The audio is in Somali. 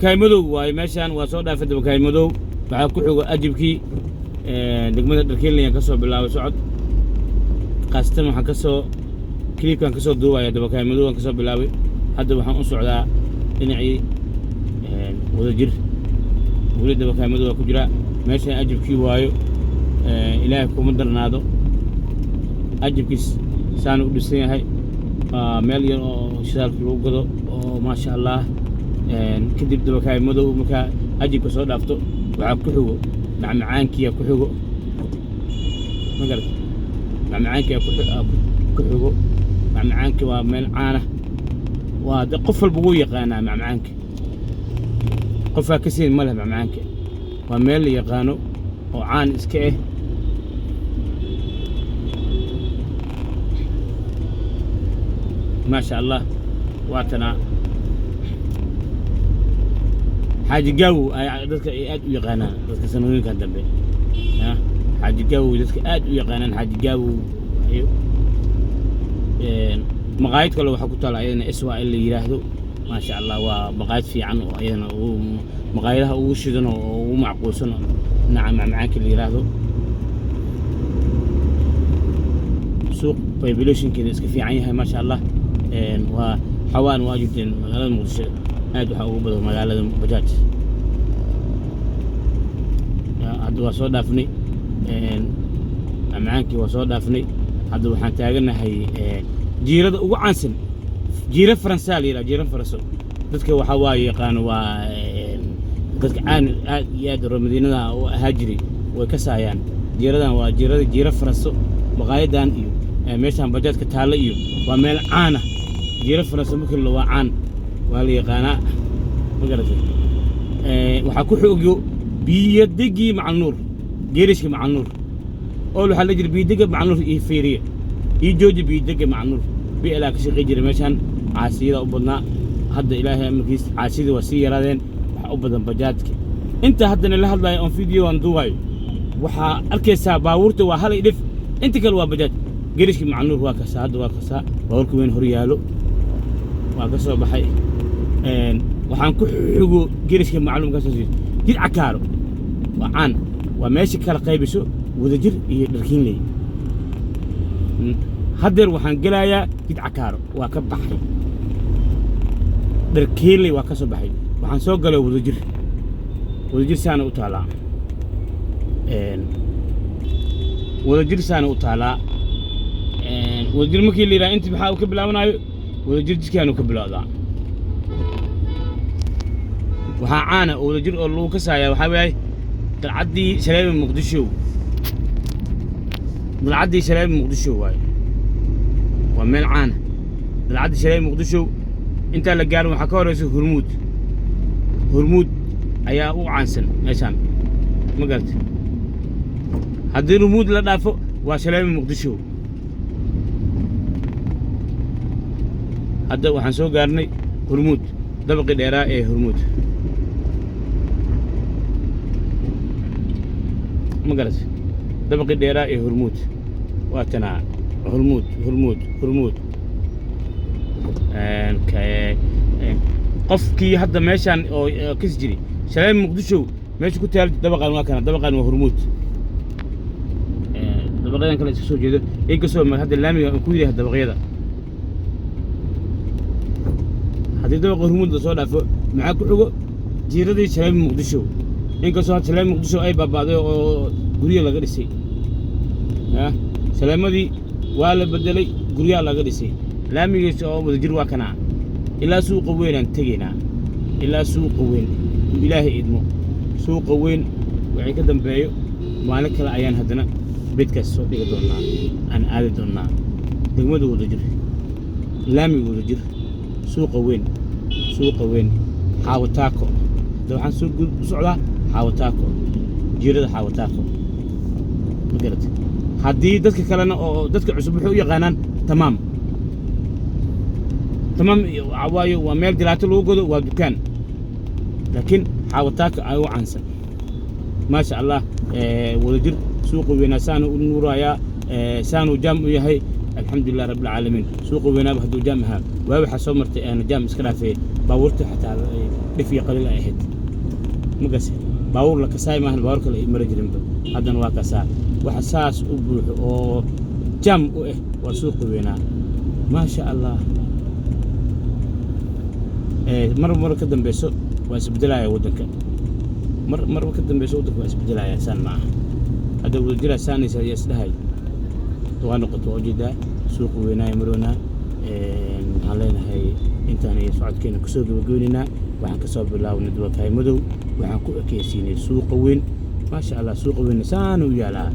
Kaymadow waaye meeshaan, waa soo dhaafay daba Kaymadow. Waxaa ku xigo Ajibkii degmada Dharkeynlayaan ka soo bilaabay socod, khaasatan waxaan ka soo clipkaan ka soo duubaya daba Kaymadow aan ka soo bilaabay. Hadda waxaan u socdaa dhinacii Wadajir. Weli daba Kaymadow waa ku jiraa. Meeshaan Ajibkii waayo. Ilaahay kuma darnaado, Ajibkiis saana u dhisan yahay. Waa meel yar oo shidaalka lagu gado oo maasha Allah. Kadib Dabakaay Madow markaa Ajibka soo dhaafto, waxaa ku xigo macmacaankiya ku xigo. Ma garata? Macmacaankiya ku xigo. Macmacaanki waa meel caana, waa de qof walba wuu yaqaanaa macmacaanka, qofaa ka siin ma leh. Macmacaanka waa meel la yaqaano oo caan iska ah. Maasha Allah, waa tanaa Xaaji Gaawow ay dadka ay aad u yaqaanaan, dadka sanooyinkan dambe ya Xaaji Gaawow dadka aad u yaqaanaan Xaaji Gaawow ayo. Maqaayad kale waxaa ku taala ayadana SYL la yidhaahdo. Maasha Allah, waa maqaayad fiican oo ayadana ugu maqaayadaha ugu shidan oo ugu macquulsan oo dhinaca macmacaanka la yidhaahdo. Suuq populationkeeda iska fiican yahay, maasha Allah. Waa xawaan waa jirteen magaalada Muqdisho aad waxaa ugu badan magaalada bajaaj. Hadda waa soo dhaafnay macmacaankii, waa soo dhaafnay. Hadda waxaan taaganahay jiirada ugu caansan, Jiiro Faransaa la yidhaha. Jiiro Faranso dadka waxaa waaye yaqaano, waa dadka caan aad iyo aad reer Madiinada u ahaa jiray way ka saayaan jiiradan. Waa jiirada Jiiro Faranso. Maqaayadan iyo meeshaan bajaajka taalla iyo waa meel caana. Jiiro Faranso markii la waa caan, waa la yaqaanaa. Ma garatay? Waxaa ku xoogyo Biyodegii Macalnuur, geerishka Macalnuur oo waxaa la jira Biyodega Macalnuur iyo fiiriye iyo jooji Biyodega Macalnuur BLaa ka shaqey jiray meeshaan. Caasiyada u badnaa. Hadda Ilaahay amarkiis caasiyada waa sii yaraadeen, waxaa u badan bajaajka. Inta haddana la hadlayo oon video aan duubayo, waxaa arkaysaa baabuurta waa hal dhif, inta kale waa bajaaj. Geerishka Macalnuur waa kasaa, hadda waa kasaa baabuurka weyn hor yaalo, waa ka soo baxay. Waxaan ku xigo geerishka macluum ka soo jid Cakaaro waa caan, waa meesha kala qaybiso Wadajir iyo Dharkiinley. Haddeer waxaan gelayaa Jid Cakaaro, waa ka baxay Dharkiinley, waa ka soo baxay, waxaan soo galay Wadajir. Wadajir saana u taalaa. Wadajir saana u taalaa. Wadajir markii la yidhaha, inta maxaa uu ka bilaabanayo? Wadajir jidkaanu ka bilowdaa. Waxaa caana oo Wadajir oo lagu kasaayaa waxaa weeye dalcaddii Shaleemi Muqdisho. Dalcaddii Shaleemi Muqdisho waaye, waa meel caana dalcaddii Shaleemi Muqdisho. Intaan la gaarin waxaa ka horeysa Hurmuud. Hurmuud ayaa u caansan meeshaan, ma garatay? Haddii Hurmuud la dhaafo waa Shaleemi Muqdisho. Hadda waxaan soo gaarnay Hurmuud, dabaqii dheeraa ee Hurmuud, ma garatay? Dabaqii dheeraa ee Hurmuud waa tanaa. Hurmuud, Hurmuud, Hurmuud. Qofkii hadda meeshaan oo kasi jiray Shaleemi Muqdisho meesha ku taal, dabaqaan waa kana, dabaqaan waa Hurmuud. Dabaqyadan kale iska soo jeedo, inkastoo hadda laamiga aan ku yahay dabaqyada. Haddii dabaqa Hurmuud lasoo dhaafo, maxaa ku xigo? Jiiradii Shaleemi Muqdisho, inkastoo hadda Shaleemi Muqdisho ay baaba'day oo guryo laga dhisay. Shaleemadii waa la bedelay, guryaha laga dhisay. Laamigiisa oo Wadajir waa kanaa. Ilaa suuqa weynaan tegaynaa, ilaa suuqa weyn uu Ilaahay idmo. Suuqa weyn wixii ka dambeeyo maalin kale ayaan haddana bedkaas soo dhigi doonaa, aan aadi doonaa degmada Wadajir, laamiga Wadajir, suuqa weyn, suuqa weyn Xaawataako. Hadda waxaan soo gud u socdaa Xaawataako, jiirada Xaawataako, ma garatay? Haddii dadka kalena oo dadka cusub waxay u yaqaanaan Tamaam. Tamaam waxaa waaye waa meel dilaato lagu godo, waa dukaan, laakiin Xaawataako ay u caansan, maasha Allah. Wadajir suuqa weynaa saanu u nuurayaa, saanuu jaam u yahay. Alxamdulilah Rabbilcaalamiin. Suuqa weynaaba hadduu jaam ahaa, waa waxaa soo martay aan jaam iska dhaafee, baabuurta xataa dhif iyo qaliil ay ahayd. Magase baabuur la kasaay maahan, baabuur kale ay mari jirinba. Haddana waa kasaa, waxa saas u buuxo oo jaam u ah waa suuqa weynaa. Maasha Allah. Mar mar ka dambeyso waa isbedelaya waddanka, mar mar ka dambeyso waddanka waa isbedelaya. Saan ma aha hadda, wadajira saanaysa ayaa isdhahay waa noqoto. Waa ujeedaa suuqa weynaayo maroonaa. Waxaan leenahay intaan iyo socodkeena kusoo gabagabeynaynaa. Waxaan kasoo bilaabnay Duwakaay Madow, waxaan ku ekeysiinay suuqa weyn. Maasha Allah, suuqa weyn saan u yaalaa.